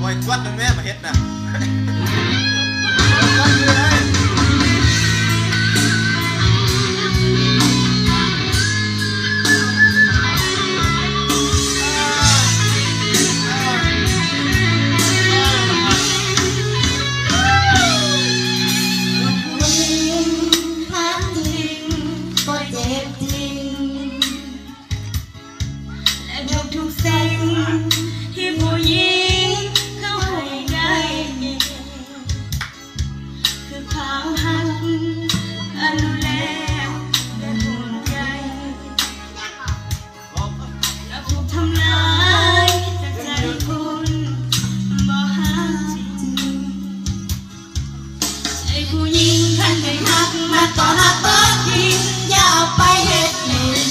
ປ່ອຍກວດນຳແມ່ມາເຮັດນະ. ແລະທຸກໆສິ່ງທີ່ຜູ້ຍິງເຂົາໃຫ້ໄດ້ ຄືຄວາມຮັກ ການດູແລ ແລະຫົວໃຈ ກັບຖືກທຳລາຍຈາກໃຈຄົນບໍ່ຮັກຈິງ. ໃຫ້ຜູ້ຍິງຄັນໄດ້ຮັກ ມັນຕ້ອງຮັກເບີດພິງ ຢ່າເອົາໄປເຮັດຫຼິ້ນ.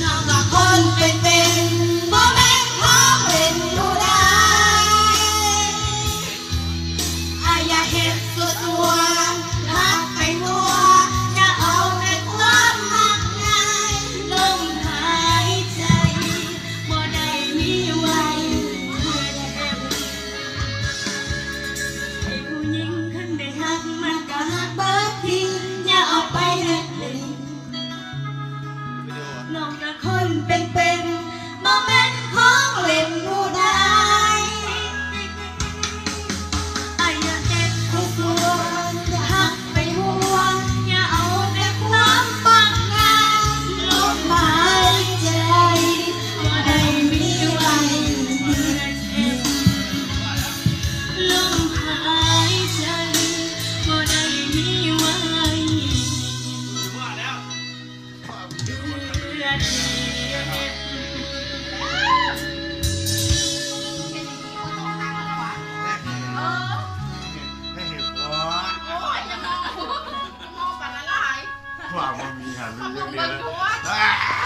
ນ້ອງກໍຄົນເປັນໆ ບໍ່ແມ່ນຂອງເຫຼັ້ນຜູ້ໃດ. ອາ ຢ່າເຮັດຊົ່ວໆ ຮັກໄປທົ່ວ ຢ່າເອົາແຕ່ຄວາມມັກງ່າຍ ລົມຫາຍໃຈ ບໍ່ໄດ້ມີໄວ້ເພື່ອເຈັບ. ໃຫ້ຜູ້ຍິງຄັນໄດ້ຮັກ ມັນກໍຮັກເບີດພິງ ຢ່າເອົາໄປເຮັດຫຼິ້ນ. ນ້ອງກໍຄົນເປັນໆ ບໍ່ແມ່ນຂອງຫຼິ້ນຜູ້ໃດ. ອາ ຢ່າເຮັດຜູ້ຊົ່ວ ຢ່າຮັກໄປທົ່ວ ຢ່າເອົາແຕ່ຄວາມມັກງ່າຍ ລົມຫາຍໃຈ ບໍ່ໄດ້ມີໄວ້ເພື່ອເຈັບ. ລົມຫາຍໃຈ ບໍ່ໄດ້ມີໄວ້ ເພື່ອເຈັບ. ຄວາມບໍ່ມີຫາເລື່ອງເດະ.